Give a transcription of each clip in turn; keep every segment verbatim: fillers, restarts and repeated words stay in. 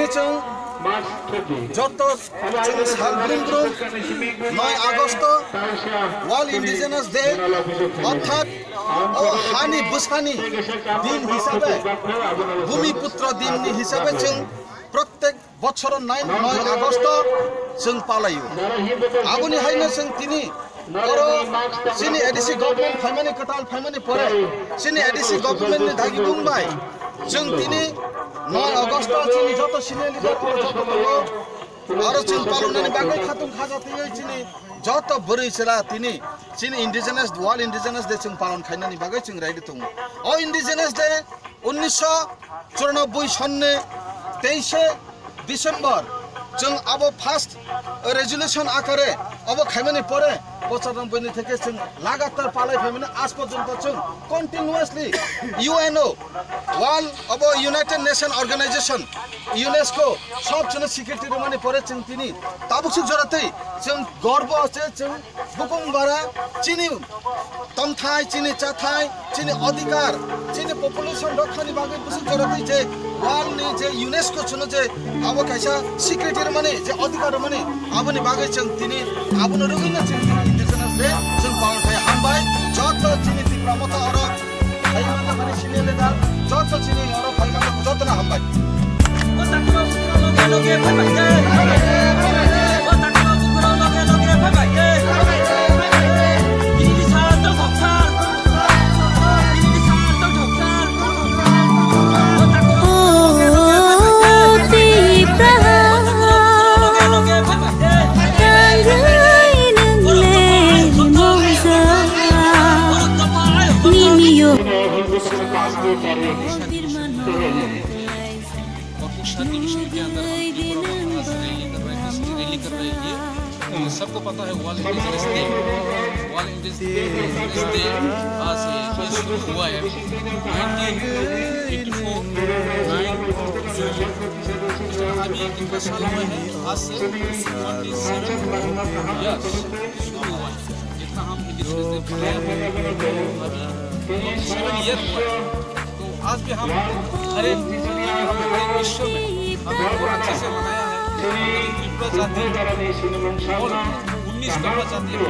Chwng joto chwng sal brum brum noi August World Indigenous Day, orthat o hani bwsani din hisabe, Bhumiputro din ni hisabe chwng prottek bochoro nine noi August chwng palaio. Aboni haino chwng tini oro chini A D C government phaimani, kwtal phaimani pore chini A D C government ni dagi bung bai chwng tini noi August chini joto senior leader oro joto tongo. Oro chwng palonani bagwi khatung khaja twiwi chini joto bwrwi chwla tini chini indigenous, World Indigenous Day chwng palon khainani bagwi chwng ready tongo. O Indigenous Day unnisho churanobboi sonni teishe December chwng abo first resolution akare abo khaimani pore bochornobboi ni theke chwng lagatar palai phaimani, aaj porjonto chwng continuously U N O, World abo United Nation Organization, UNESCO sob chwngno security rwmani pore chwng tini tabuk swk joratwi chwng gorbo se chwng bukung bara chini tongthai, chini chathai, chini adhikar, chini population rokha ni bagwi bwswk jora twi je world ni je UNESCO chwngno je abo kaisa security rwmani, je adhikar rwmani, aboni bagwi chwng tini abono rwgwino chwng tini Indigenous Day chwng palon khai. Hambai joto chini Tipra Motha oro phaimani senior leader, joto chini oro phaimani jotono hambai. और कुछ साथी भी के अंदर हम पूरा आज रैली कर रहे हैं, दूसरी रैली कर रहे हैं। ये सबको पता है, world indigenous day, world indigenous day आज ये शुरू हुआ है। नाइनटीन एटी फ़ोर, नाइन, अभी कितना साल हुआ है? आज से ट्वेंटी सेवन ईयर्स शुरू हुआ है। जितना हम इंडिजिनस डे मनाया है, अभी ट्वेंटी सेवन ईयर हुआ है। तो आज भी हम हर एक, हर एक विश्व में हम बहुत अच्छे से मनाया है। लेकिन त्रिपुरा जाति और उन्नीस कपड़ा जाति है।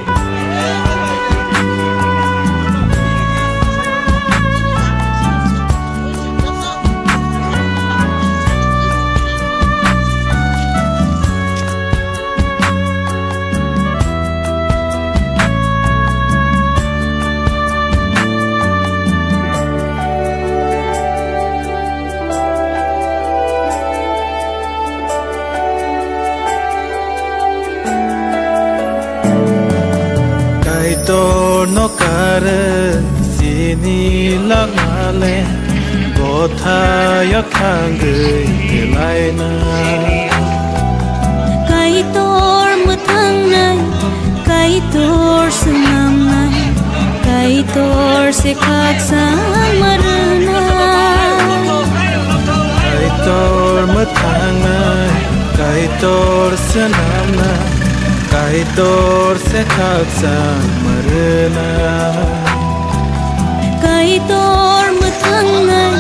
Kaitor no kar sini langale, bothayo thangwi elaina. Kaitor mwthangnai, Kaitor swnamnai, Kaitor se khakchang ma rwnai. Kaitor mwthangnai, Kaitor swnamnai, Kaitor se khakchang ma rwnai. Kaitor mwthangnai,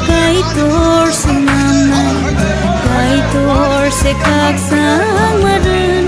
Kaitor swnamnai, Kaitor se khakchang ma rwnai.